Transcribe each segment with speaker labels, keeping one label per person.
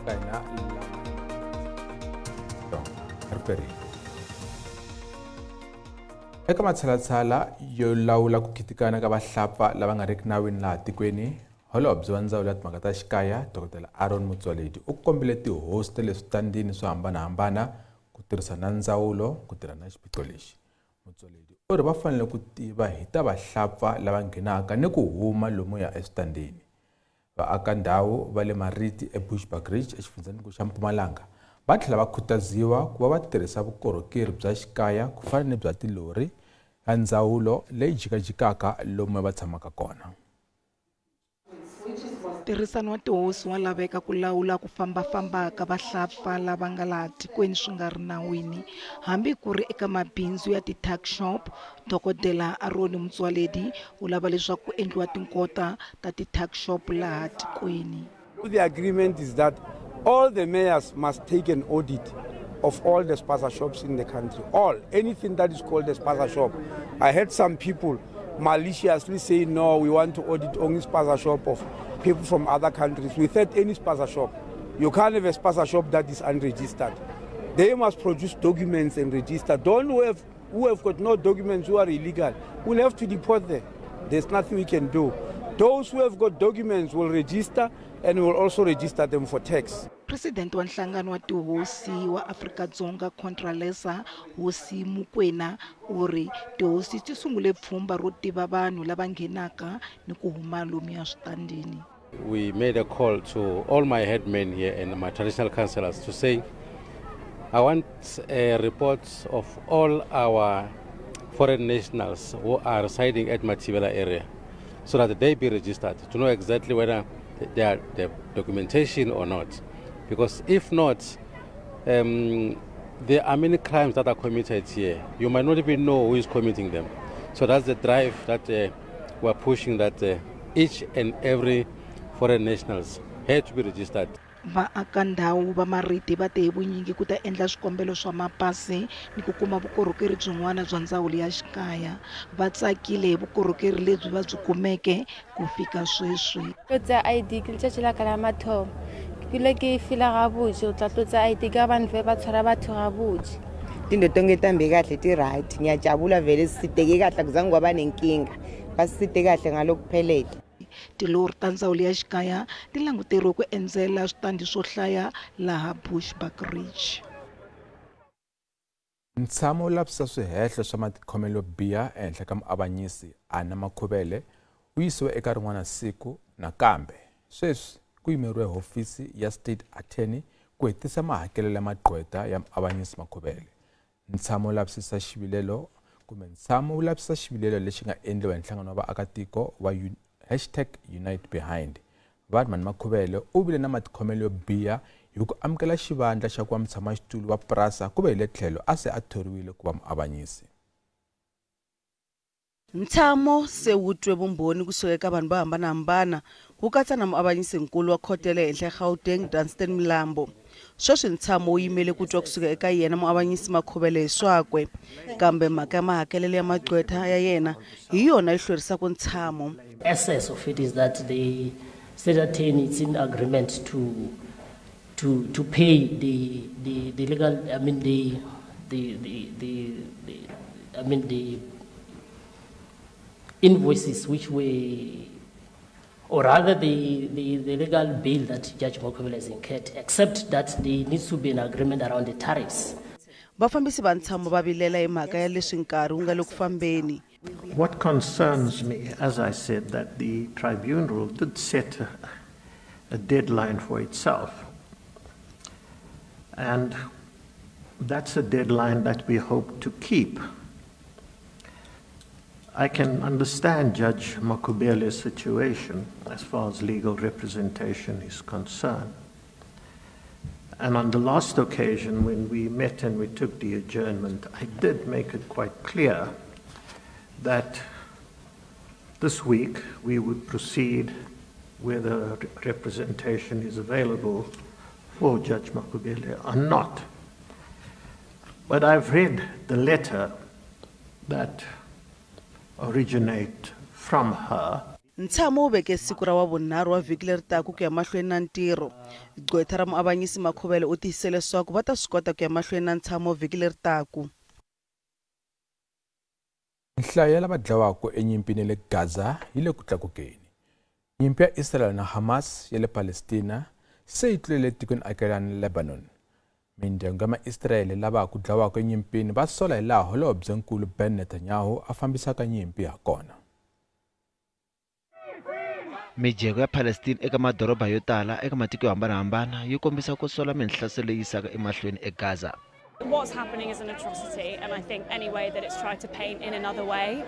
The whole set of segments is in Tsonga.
Speaker 1: ka hina lama. Eka matshalatshala yo lawula ku khitikana ka vahlapfa lava nga riki nawini laha tikweni, holobye wa ndzawulo ya timhaka ta xikaya Dr. Aaron Motsoaledi u kombile tihosi ta le switandini swo hambanahambana ku tirhisa na ndzawulo ku tirha na xiphiqo lexi. Motsoaledi u ri va fanele ku tiva hi ta vahlapfa lava nghenaka ni ku huma lomuya eswitandini. Vaakandhawu va le Mariti eBushbuckridge exifundzheni xa Mpumalanga va tlhela va khutaziwa ku va va tirhisa vukorhokeri bya xikaya ku fana ni bya tilori ya ndzawulo leyi jikajikaka lomu va tshamaka kona.
Speaker 2: Ntirhisano wa tihosi wa laveka ku lawula ku fambafamba ka vahlapfa lava nga laha tikweni swi nga ri nawini, hambi ku ri eka mabindzu ya ti-tuck shop. Dokodela Aaron Motsoaledi u lava leswaku ku endliwa tinkota ta ti-tuck shop laha tikweni.
Speaker 3: The agreement is that all the mayors must take an audit of all the spaza shops in the country. All, anything that is called a spaza shop. I heard some people maliciously say, no, we want to audit only spaza shop of people from other countries. We said any spaza shop. You can't have a spaza shop that is unregistered. They must produce documents and register. Don't who have got no documents, who are illegal, we'll have to deport them. There's nothing we can do. Those who have got documents will register and will also register them for tax.
Speaker 2: President wa nhlangano wa tihosi wa Afrika-Dzonga Contralesa Hosi Mukwena u ri tihosi ti sungule pfhumba ro tiva vanhu lava nghenaka ni ku huma lomuya switandini.
Speaker 4: We made a call to all my headmen here and my traditional councillors to say, I want a report of all our foreign nationals who are residing at Mathibela area so that they be registered to know exactly whether they are the documentation or not. Because if not, there are many crimes that are committed here. You might not even know who is committing them. So that's the drive that we're pushing, that each and every foreign nationals had to be registered.
Speaker 2: Vaakandhawu va Mariti va te hi vunyingi ku ta endla swikombelo swa mapasi ni ku kuma vukorhokeri byin'wana bya ndzawulo ya xikaya. Va tsakile hi vukorhokeri lebyi va byi kumeke ku fika sweswi.
Speaker 5: Tlo tseya ID ke letšatši la ka la mathomo. Ke kile ke fila gabotse o tla tlo tseya ID ka vanhu ve ba tshwara batho gabotse.
Speaker 6: Tinto tonke tambe kahle ti right. Ngiyajabula vele sisiteke kahle akuzange kwaba nenkinga. Basisite kahle ngalokuphelele.
Speaker 2: Tilori ta ndzawulo ya xikaya ti languteriwe ku endzela switandi swo hlaya laha Bushbuckridge.
Speaker 1: Ntshamo wu lavisisa swihehlo swa matikhomelo yo biha ehenhla ka muavanyisi Anna Makhubele wu yisiwe eka rin'wana siku nakambe. Sweswi ku yimeriwe hofisi ya State Attorney ku hetisa mahakelelo ya magqweta ya muavanyisi Makhubele. Ntshamo wu lavisisa xivilelo kumbe ntshamo wu lavisisa xivilelo lexi nga endliwa hi nhlangano wa vaakatiko wa #UniteBehind. Vadman Makhubele u vile na matikhomelo yo biha hi ku amukela xivandla xa ku va mutshamaxitulu wa PRASA ku ve hi le tlhelo a se a thoriwile ku va muavanyisi.
Speaker 7: Ntshamo se wu twe vumbhoni kusuka eka vanhu vo hambanahambana ku katsa na muavanyisinkulu wa khoto ya le henhla eGauteng Dunstan Mlambo. Sweswi ntshamo wu yimele ku twa kusuka eka yena muavanyisi Makhubele hi swakwe, kambe mhaka ya mahakelelo ya magqwetha ya yena hi yona yi hlwerisaka ntshamo.
Speaker 8: Essence of it is that the state attorney is in agreement to pay the legal, I mean the invoices which were, or rather the legal bill that Judge Makhubele has incurred, except that there needs to be an agreement around the tariffs.
Speaker 7: Vafambisi va ntshamo va vilela hi mhaka ya leswi nkarhi wu nga le ku fambeni.
Speaker 9: What concerns me, as I said, that the tribunal did set a deadline for itself. And that's a deadline that we hope to keep. I can understand Judge Makhubele's situation as far as legal representation is concerned. And on the last occasion when we met and we took the adjournment, I did make it quite clear that this week we would proceed whether representation is available for Judge Makhubele or not. But I've read the letter that originate from her.
Speaker 7: Ntshamo wu veke siku ra wavunharhu wa vhiki leri taka ku ya mahlweni na ntirho. Gqwetha ra muavanyisi Makhubele u tiyisise leswaku va ta swi kota ku ya mahlweni na ntshamo vhiki leri taka.
Speaker 1: Nhlayo ya lava dlawaka enyimpini le Gaza yi le ku tlakukeni. Nyimpi ya Israel na Hamas ya le Palestina se yi tlulele tikweni akelani Lebanon. Mindyangu ya maIsrayele lava ku dlawaka enyimpini va sola hi laha holobyenkulu Ben Netanyahu a fambisaka nyimpi ha kona.
Speaker 10: Mijeko ya Palestine eka madoroba yo tala eka matiko yo hambanahambana yi kombisa ku sola minhlaselo leyi yisaka emahlweni eGaza.
Speaker 11: What's happening is an atrocity, and I think any way that it's tried to paint in another way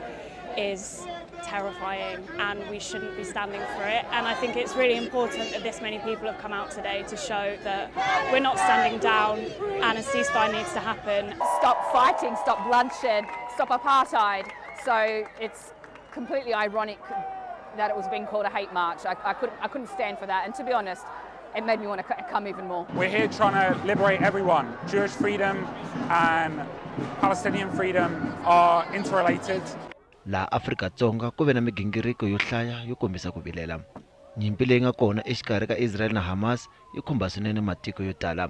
Speaker 11: is terrifying, and we shouldn't be standing for it. And I think it's really important that this many people have come out today to show that we're not standing down and a ceasefire needs to happen.
Speaker 12: Stop fighting, stop bloodshed, stop apartheid. So it's completely ironic that it was being called a hate march. I couldn't stand for that, and to be honest, it made me want to come even more.
Speaker 13: We're here trying to liberate everyone. Jewish freedom and Palestinian freedom are interrelated.
Speaker 10: Laha Afrika-Dzonga ku ve na migingiriko yo hlaya yo kombisa ku vilela. Nyimpi leyi nga kona exikarhi ka Israel na Hamas yi khumba swinene matiko yo tala.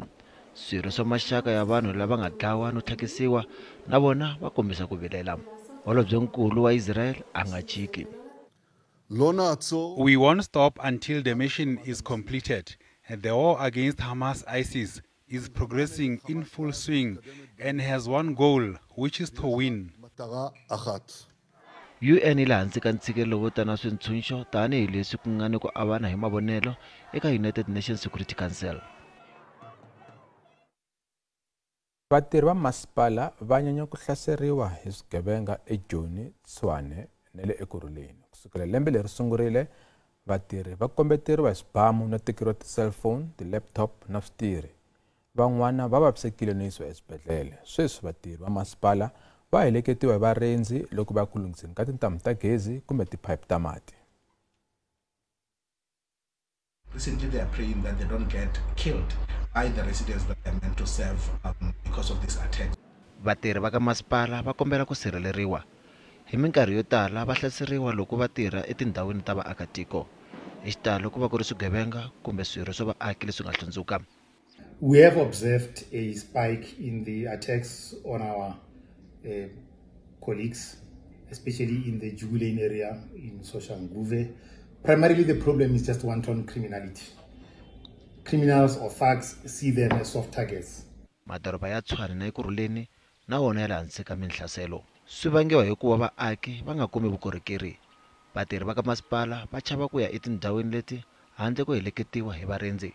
Speaker 10: Swirho swa maxaka ya vanhu lava nga dlawa no tlhakisiwa na vona va kombisa ku vilela. Holobyenkulu wa Israel a nga chiki.
Speaker 13: We won't stop until the mission is completed. The war against Hamas ISIS is progressing in full swing and has one goal, which is to win.
Speaker 10: UN yi le hansi ka ntshikelelo wo tana swintshunxo tanihileswi ku nga ni ku avana hi mavonelo eka United Nations Security Council.
Speaker 1: Vatirhi va masipala va nyanya ku hlaseriwa hi swigevenga eJoni, Tshwane na le Ekurhuleni. Kusukela lembe leri sungurile, vatirhi va kombeteriwa hi swibamu no tekeriwa ti-cellphone, ti-laptop na switirhi. Van'wana va vavisekile no yisiwa eswibedhlele. Sweswi vatirhi va masipala va heleketiwa hi varindzi loko va ya ku lunghiseni ka tintambu ta gezi kumbe tiphayiphi ta mati.
Speaker 14: Recently, they are praying that they don't get killed by the residents that they are meant to serve because of this attack.
Speaker 10: Vatirhi va ka masipala va kombela ku sirheleriwa. Hi minkarhi yo tala va hlaseriwa loko va tirha etindhawini ta vaakatiko. Hi xitalo ku va ku ri swigevenga kumbe swirho swa vaaki leswi nga hlundzuka.
Speaker 15: We have observed a spike in the attacks on our colleagues, especially in the Jugulen area in Soshanguve. Primarily, the problem is just wanton criminality. Criminals or thugs see them as soft targets.
Speaker 10: Madoroba ya Tshwane na Ekurhuleni na wona ya le hansi ka minhlaselo. Swi vangiwa hikuva vaaki va nga kumi vukorhokeri. Vatirhi va ka masipala va chava ku ya etindhawini leti handle ko heleketiwa hi varindzi.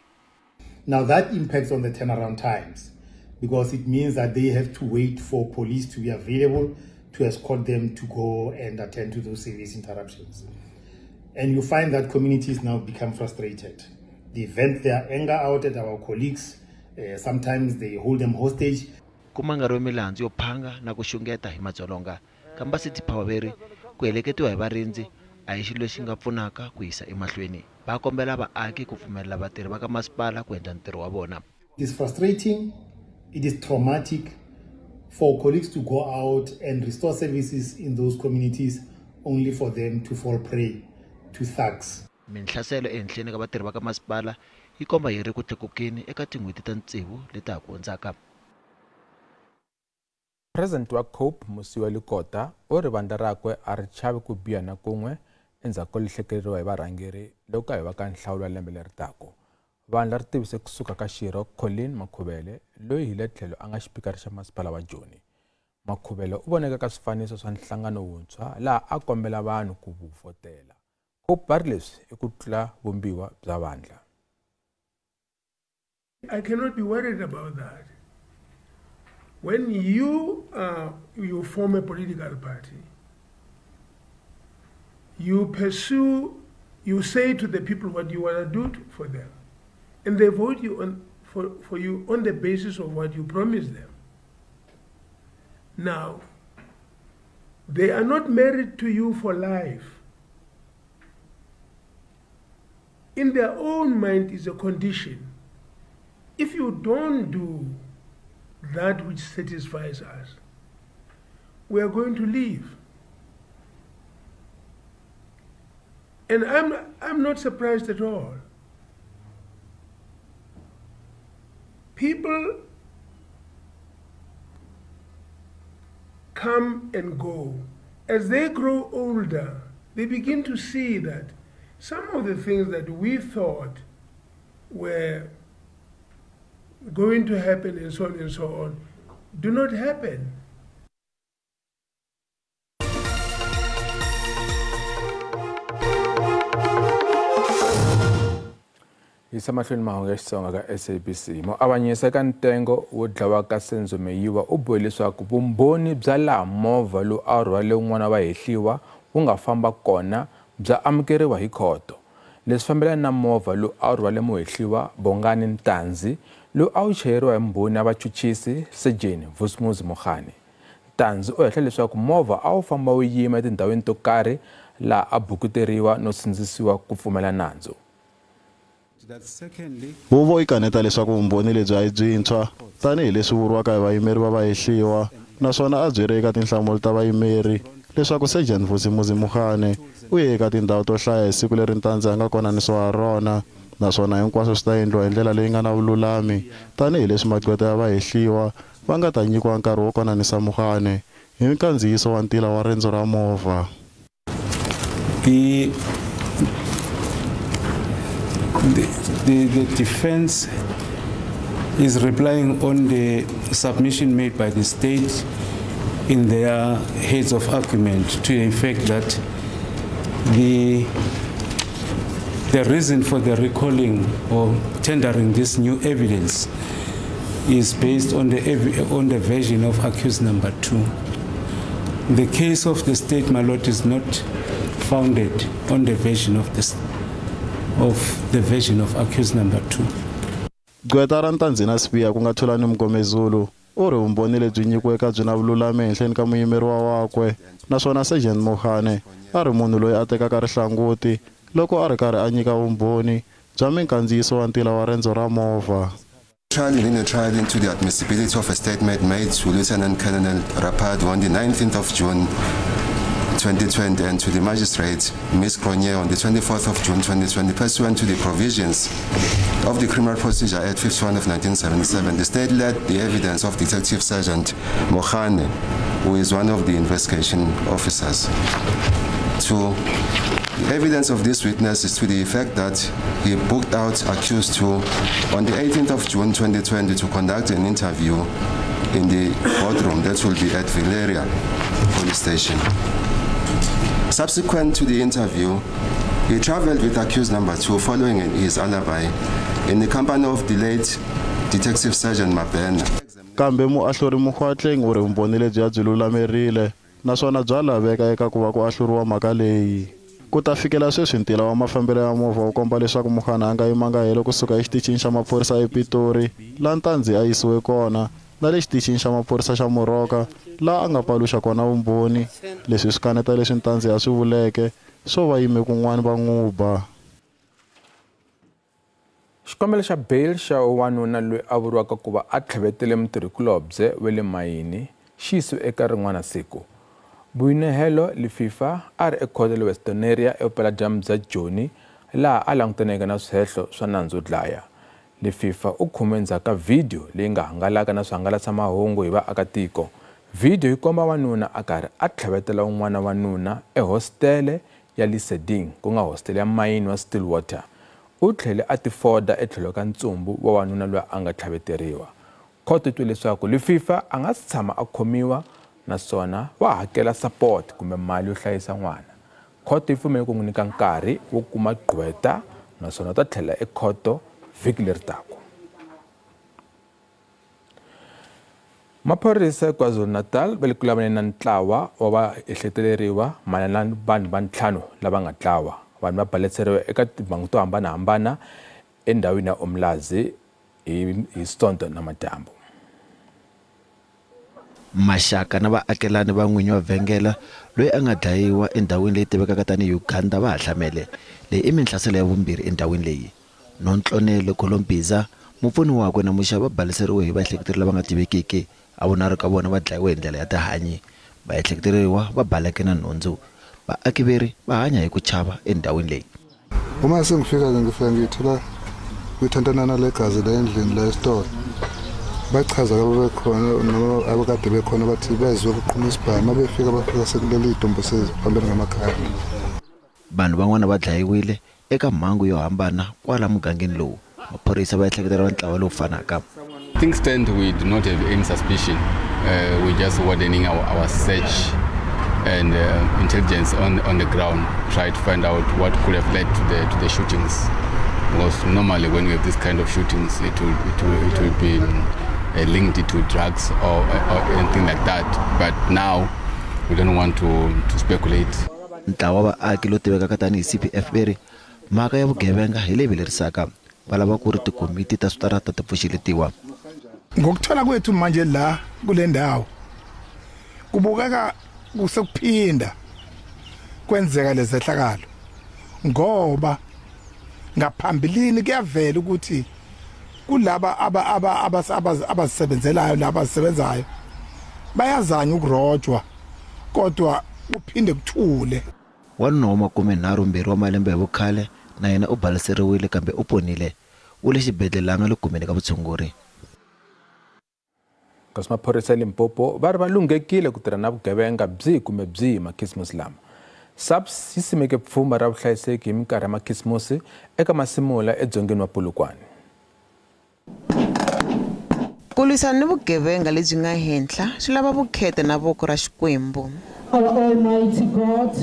Speaker 15: Now that impacts on the turnaround times, because it means that they have to wait for police to be available to escort them to go and attend to those service interruptions. And you find that communities now become frustrated. They vent their anger out at our colleagues. Sometimes they hold them hostage.
Speaker 10: Ku mangariwe milandzu yo phanga na ku xungeta hi madzolonga. Kambe City Power veri ku heleketiwa hi varindzi a hi xilo lexi nga pfunaka ku yisa emahlweni. Va kombela vaaki ku pfumelela vatirhi va ka masipala ku endla ntirho wa vona.
Speaker 15: It is frustrating, it is traumatic for colleagues to go out and restore services in those communities only for them to fall prey to thugs.
Speaker 10: Minhlaselo ehenhleni ka vatirhi va ka masipala yi komba yi ri ku tlakukeni eka tin'hweti ta tsevu leti ha ku hundzaka.
Speaker 1: President wa COPE Mosiuoa Lekota u ri vandla rakwe a ri chavi ku biha na kun'we endzhaku ko lahlekeriwa hi varhangeri loko a hi va ka nhlawulo wa lembe leri taka. Vandla ri tivise kusuka ka xirho Colleen Makhubele loyi hi le tlhelo a nga xipikara xa masipala wa Joni. Makhubele u voneka ka swifaniso swa nhlangano wuntshwa laha a kombela vanhu ku vhotela. COPE va ri leswi i ku tlula vumbiwa bya vandla.
Speaker 16: I cannot be worried about that. When you form a political party, you pursue, you say to the people what you want to do for them, and they vote you on, for you on the basis of what you promise them. Now, they are not married to you for life. In their own mind is a condition. If you don't do that which satisfies us, we are going to leave. And I'm not surprised at all. People come and go. As they grow older, they begin to see that some of the things that we thought were going to happen and so on and so on do not happen.
Speaker 1: Yisa mahlweni mahungu ya Xitsonga ka SABC. Muavanyisi ka ntengo wo dlawa ka Senzo Meyiwa u bohe leswaku vumbhoni bya laha movha lowu a rhwale un'wana wa hehliwa wu nga famba kona bya amukeriwa hi khoto. Leswi fambelana na movha lowu a rhwale muhehliwa Bongani Ntanzi lowu a wu chayeriwa hi mbhoni ya vachuchisi Sejeni Vusimuzi Mogane. Ntanzi u hehla leswaku movha a wu famba wu yima etindhawini to karhi laha a bukuteriwa no sindzisiwa ku pfumela nandzu.
Speaker 17: Huvo yi kaneta leswaku vumbhoni lebyi a hi byintshwa tanihileswi vuriwaka hi vayimeri va vahehliwa naswona a byi ri eka tinhlamulo ta vayimeri leswaku Sergeant Vusimuzi Mogane u ye eka tindhawu to hlaya hi siku leri Ntanzi a nga konanisiwa ha rona naswona hinkwaswo swi ta endliwa hi ndlela leyi nga na vululami tanihileswi magqweta ya vahehliwa va nga ta nyikiwa nkarhi wo konanisa Mogane hi nkandziyiso wa ntila wa rendzo ra movha.
Speaker 18: The defense is replying on the submission made by the state in their heads of argument to the effect that the reason for the recalling or tendering this new evidence is based on the version of accused number 2. The case of the state, my lord, is not founded on the version of the version of accused number 2.
Speaker 17: Gqweta ra Ntanzi na Sibiya ku nga Thulani Mngomezulu u ri vumbhoni lebyi nyikiweke byi na vululami ehenhleni ka muyimeriwa wakwe naswona Sergeant Mogane a ri munhu loyi a tekaka rihlanguti loko a ri karhi a nyika vumbhoni bya minkandziyiso wa ntila wa rendzo ra movha.
Speaker 19: Trial in a trial into the admissibility of a statement made to Lieutenant Colonel Rapad on the 19th of June 2020 and to the magistrate, Ms. Cronier, on the 24th of June 2020, pursuant to the provisions of the Criminal Procedure Act 51 of 1977, the state led the evidence of Detective Sergeant Mogane, who is one of the investigation officers. To the evidence of this witness is to the effect that he booked out accused 2 on the 18th of June 2020 to conduct an interview in the boardroom that will be at Valeria Police Station. Subsequent to the interview, he traveled with accused number 2 following his alibi in the company of the late Detective Sergeant Mabena.
Speaker 17: Kambe muahluri Mokgoatlheng u ri vumbhoni lebyi a byi lulamerile naswona bya laveka eka ku va ku ahluriwa mhaka leyi. Ku ta fikela sweswi ntila wa mafambelo ya movha wu komba leswaku Mogane a nga yimanga helo kusuka exitichini xa maphorisa ePitori laha Ntanzi a yisiwe kona na le xitichini xa maphorisa xa Moroka laha a nga paluxa kona vumbhoni. Leswi swi kaneta leswi Ntanzi a swi vuleke swo va yime kun'wana va n'wi ba.
Speaker 1: Xikombelo xa bail xa wanuna loyi a vuriwaka ku va a tlhavetele mutirhikulobye wa le mayini xi yisiwe eka rin'wana siku. Boinehelo Lefifa a ri ekhoto le Westonaria evupeladyambu bya Joni laha a langutaneke na swihehlo swa nandzu wo dlaya. Lefifa u khume endzhaku ka vhidiyo leyi nga hangalaka na swihangalasamahungu hi vaakatiko. Vhidiyo yi komba wanuna a karhi a tlhavetela un'wana wanuna ehositele ya Leseding, ku nga hositele ya mayini wa Stillwater. U tlhele a tifoda etlhelo ka ntsumbu wa wanuna loyi a nga tlhaveteriwa. Khoto yi twe leswaku Lefifa a nga si tshama a khomiwa naswona wa hakela support kumbe mali yo hlayisa n'wana. Khoto yi pfumele ku n'wi nyika nkarhi wo kuma gqweta naswona u ta tlhela ekhoto vhiki leri taka. Maphorisa eKwaZulu-Natal va le ku lavaneni na ntlawa wa vaehleketeleriwa mayelana na vanhu va ntlhanu lava nga dlawa. Vanhu va baleseriwe eka timhangu to hambanahambana endhawini ya Umlazi hi Sonto na madyambu.
Speaker 10: Maxaka na vaakelani va n'winyi wa vhengele loyi a nga dlayiwa endhawini leyi tivekaka tanihi Uganda va ha hlamele. Leyi i minhlaselo ya vumbirhi endhawini leyi. Nontlonelo Colombiza, mupfuni wakwe na muxavi va baleseriwe hi vaehleketeleriwa lava nga tivekiki. A vunharhu ka vona va dlayiwe hi ndlela ya tihanyi. Vaehleketeleriwa va baleke na nhundzu. Vaaki veri va hanya hi ku chava endhawini leyi.
Speaker 20: Uma sengifika ngifika ngithola kuthantanana legazi la endlini la esitolo. Bachaza ababekhona noma abakade bekhona bathi bezwe ukuqhuma isibhamu befika bafika sekuleli idombo seziphambene ngamakhaya.
Speaker 10: Vanhu van'wana va dlayiwile eka mhangu yo hambana kwala mugangeni lowu. Maphorisa va ehleketela ntlawa lowu fanaka.
Speaker 21: Things stand, we do not have any suspicion. We're just widening our search and intelligence on the ground, try to find out what could have led to the shootings. Because normally when we have this kind of shootings, it will be linked to drugs or anything like that. But now we don't want to speculate.
Speaker 10: Ntlawa wa vaaki lowu tivekaka tanihi CPF veri mhaka ya vugevenga hi leyi vilerisaka. Va lava ku ri tikomiti ta switarata ti pfuxeletiwa.
Speaker 22: Ngokuthola kwethu manje la kule ndawo kubukeka kusekuphinda kwenzeka lezehlakalo ngoba ngaphambilini kuyavela ukuthi kulaba abasebenzelayo laba abasebenzayo bayazanya ukurojwa kodwa kuphinde kuthule.
Speaker 10: Wanuna wa 32 wa malembe ya vukhale na yena u baleseriwile kambe u ponile. U le xibedhlele a nga le kumeni ka vutshunguri.
Speaker 1: Kasi maphorisa ya Limpopo va ri va lunghekile ku tirha na vugevenga byihi kumbe byihi makhisimusi lama. SAPS yi simeke pfhumba ra vuhlayiseki hi minkarhi ya makhisimusi eka Masimula edzongeni wa Polokwane.
Speaker 7: Ku lwisana ni vugevenga lebyi nga henhla swi lava vukheta na voko ra Xikwembu.
Speaker 23: Our Almighty God,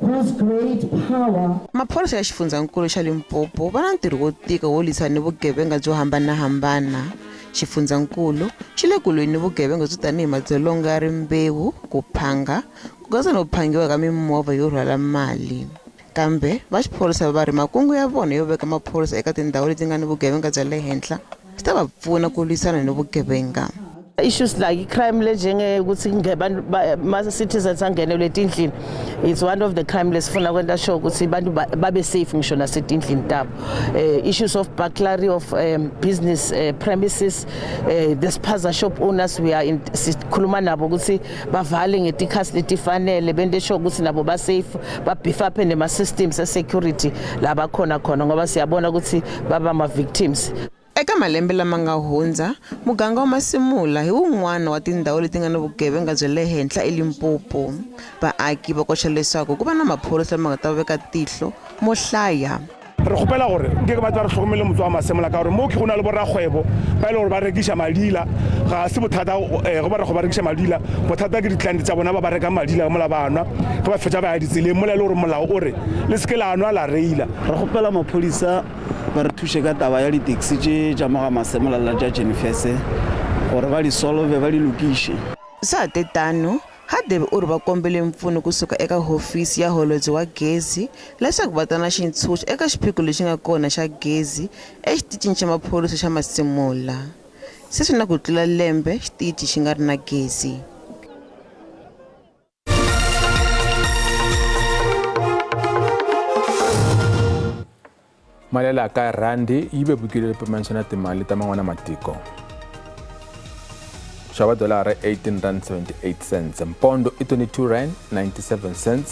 Speaker 23: whose great power.
Speaker 7: Maphorisa ya xifundzankulu xa Limpopo va na ntirho wo tika wo lwisana ni vugevenga byo hambanahambana. Xifundzankulu xi le ku lweni ni vugevenga byo tanihi madzolonga ya rimbewu, ku phanga, ku katsa no phangiwa ka mimovha yo rhwala mali. Kambe va xiphorisa va ri makungu ya vona yo veka maphorisa eka tindhawu leti nga ni vugevenga bya le henhla swi ta va pfuna ku lwisana ni vugevenga.
Speaker 24: Issues like crime lenjenge ukuthi ma-citizens angenelwe etindlini, it's one of the crime lesifuna kwenta sure ukuthi abantu babe safe ngisho nasetindlini tabo. Issues of burglary of business premises, the spaza shop owners, we are sikhuluma nabo ukuthi bavale ngetikhasi letifanele bente sure ukuthi nabo ba safe, ba beef up nema systems e security laba khona khona ngoba siyabona ukuthi baba ma victims.
Speaker 7: Eka malembe lama nga hundza, muganga wa Masimula hi wun'wana wa tindhawu leti nga ni vugevenga bya le henhla eLimpopo. Vaaki va koxa leswaku ku va na maphorisa lama nga ta veka tihlo mo hlaya.
Speaker 25: Re kgopela gore nke ke batho ba re tlhokomele motse wa Masimula ka gore mo ke go na le borakgwebo ba e le gore ba rekiša madila, ga se bothata go ba re go ba rekiša madila, bothata ke ditlante tsa bona ba ba reka madila mola ba nwa, ge ba fetša ba ya ditseleng mola e le gore molao o re le se ke la nwa la reila.
Speaker 26: Re kgopela maphodisa ba re thuše ka taba ya di-taxi tše tša mo ga Masemola la tša Jenifese gore ba di solve ba di lokiše.
Speaker 7: Swa ha tano, Hadebe u ri va kombele mpfuno kusuka eka hofisi ya holobye wa gezi leswaku va ta na xintshunxo eka xiphiqo lexi nga kona xa gezi exitichini xa maphorisa xa Masimula. Se swi na ku tlula lembe xitichi xi nga ri na gezi.
Speaker 1: Mali ya laha kaya rhandi yi vevukile pimanisa na timali ta man'wana matiko. Xava dolara R18.78, mpondo i R22.97,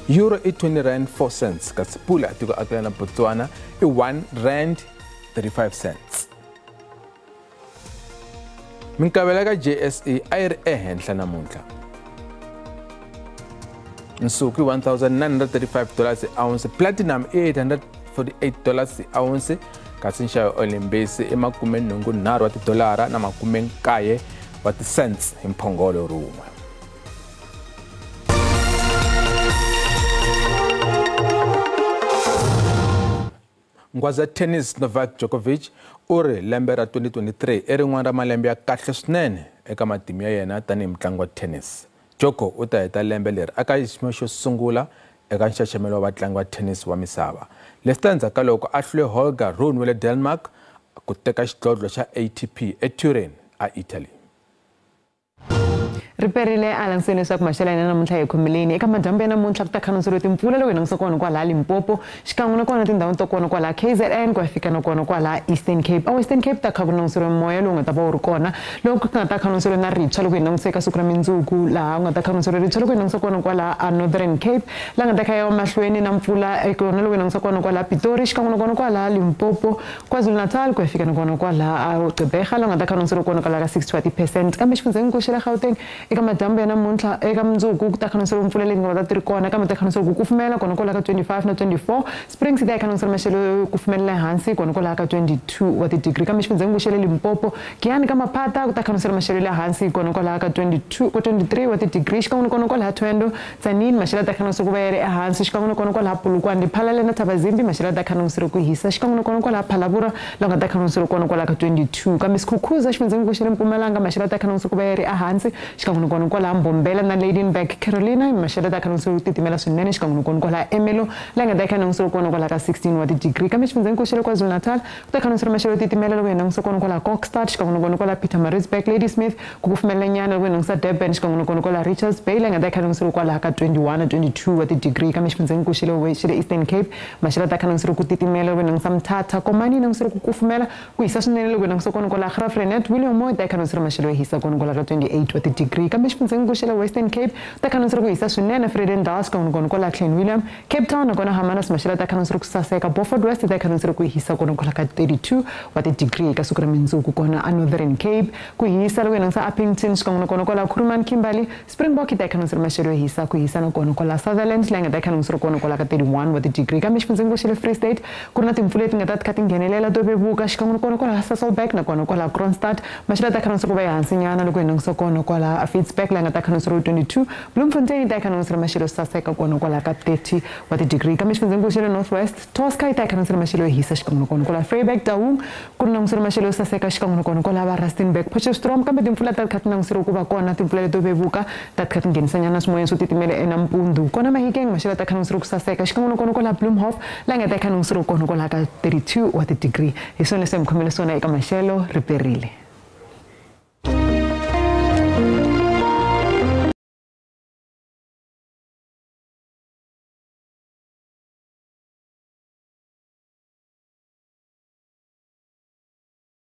Speaker 1: euro i R20.04, kasi pula tiko akelana Botswana i R1.35. Minkavelo ka JSE a yi ri ehenhla namuntlha. Nsuku i $1,935 hi ounce, platinum i $848 hi ounce, kasi nxavo olimbisi i $83 na 90 wa ti-cents hi mphongolo rin'we. Nghwazi ya tennis Novak Djokovic u ri lembe ra 2023 i rin'wana ra malembe ya kahle swinene eka matimu ya yena tanihi mutlangi wa tennis. Djoko u ta heta lembe leri aka xiyimo xo sungula eka nxaxamelo wa vatlangi va tennis wa misava. Leswi ta endzhaku ka loko a hlule Holger Rune wa le Denmark ku teka xidlodlo xa ATP eTurin a Italy.
Speaker 2: Riperile a landzeni leswaku maxelo ya namuntlha hi khomeleni eka madyambu ya namuntlha ku ta khanseriwa timpfula loko hi langutisa kona kwalaha Limpopo xikan'we na kona tindhawu to kona kwalaha KZN ku ya fika na kona kwalaha Eastern Cape. A Western Cape ta kha ku languseriwa moya lowu nga ta va wu ri kona loko ku nga ta khanseriwa na ritshwa loko hi langutisa eka siku ra mindzuku laha ku nga ta khanseriwa ritshwa loko hi langutisa kona kwalaha Northern Cape la nga ta kha ya mahlweni na mpfula kona loko hi langutisa kona kwalaha Pitori xikan'we na kona kwalaha Limpopo, KwaZulu-Natal ku ya fika na kona kwalaha Gqeberha la nga ta khanseriwa kona kwalaha ka 60% kambe xifundzhenikulu xa le Gauteng eka madyambu ya namuntlha eka mundzuku ku ta khanseriwa mpfula leyi nga ta ti ri kona kambe ta khanseriwa ku kufumela kona kwalaha ka 25 na 24. Springs ta khanseriwa maxelo yo kufumelela hansi kona kwalaha ka 22 wa ti-degree kambe xifundzhenikulu xa le Limpopo Giyani ka Maphata ku ta khanseriwa maxelo ya le hansi kona kwalaha ka 22 ku 23 wa ti-degree xikan'we na kona kwalaha Thohoyandou Tzaneen maxelo ta khanseriwa ku va ya ri ehansi xikan'we na kona kwalaha Polokwane Lephalale na Thabazimbi maxelo ta khanseriwa ku hisa xikan'we na kona kwalaha Phalaborwa la nga ta khanseriwa kona kwalaha ka 22 kambe Skukuza xifundzhenikulu xa le Mpumalanga maxelo ta khanseriwa ku va ya ri ehansi xikan'we na kona kwalaha Mbombela na Lydenburg Carolina maxelo ta khanseriwa ku titimela swinene xikan'we na kona kwalaha Ermelo la nga ta khanseriwa kona kwalaha ka 16 wa ti-degree kambe xifundzhenikulu xa le KwaZulu-Natal ku ta khanseriwa maxelo yo titimela loko hi langutisa kona kwalaha Kokstad xikan'we na kona kwalaha Pietermaritzburg Ladysmith ku kufumelela nyana loko hi langutisa Durban xikan'we na kona kwalaha Richards Bay la nga ta khanseriwa kwalaha ka 21 na 22 wa ti-degree kambe xifundzhenikulu xa le Eastern Cape maxelo ta khanseriwa ku titimela loko hi langutisa Mthatha Komani languseriwa ku kufumela ku hisa swinene loko hi langutisa kona kwalaha Graaff-Reinet William Moy ta khanseriwa maxelo yo hisa kona kwalaha ka 28 wa ti-degree kambe xifundzhenikulu xa le Western Cape ta khanseriwa ku hisa swinene Vredendal xikan'we na kona kwalaha Klein William Cape Town nakona Hermanus maxelo ta khanseriwa ku saseka Beaufort West ta khanseriwa ku hisa kona kwalaha ka 32 wa ti-degree ka siku ra mindzuku kona a Northern Cape ku hisa loko hi langutisa Upington xikan'we na kona kwalaha Kuruman Kimberley Springbok ta khanseriwa maxelo yo hisa ku hisa na kona kwalaha Sutherland la nga ta khanseriwa kona kwalaha ka 31 wa ti-degree kambe xifundzhenikulu xa le Free State ku ri na timpfula leti nga ta kha ti nghenelela to vevuka xikan'we na kona kwalaha Sasolburg na kona kwalaha Kroonstad maxelo ta khanseriwa ku va ehansi nyana loko hi langutisa kona kwalaha Fitzburg la nga ta khanseriwa 22 Bloemfontein ta khanseriwa maxelo yo saseka kona kwalaha ka 30 wa ti-degree kambe xifundzhenikulu xa le North West Tosca ta khanseriwa maxelo yo hisa xikan'we na kona kwalaha Vryburg Taung ku ri languseriwa maxelo yo saseka xikan'we na kona kwalaha va Rustenburg Potchefstroom kambe timpfula ta kha ti languseriwa ku va kona timpfula leto vevuka ta kha ti nghenisa nyana swimoyeni swo titimela enampundzu kona Mahikeng maxelo ta khanseriwa ku saseka xikan'we na kona kwalaha Bloemhof la nga ta khanseriwa kona kwalaha ka 32 wa ti-degree hi swona leswi hi mi khomele swona eka maxelo riperile.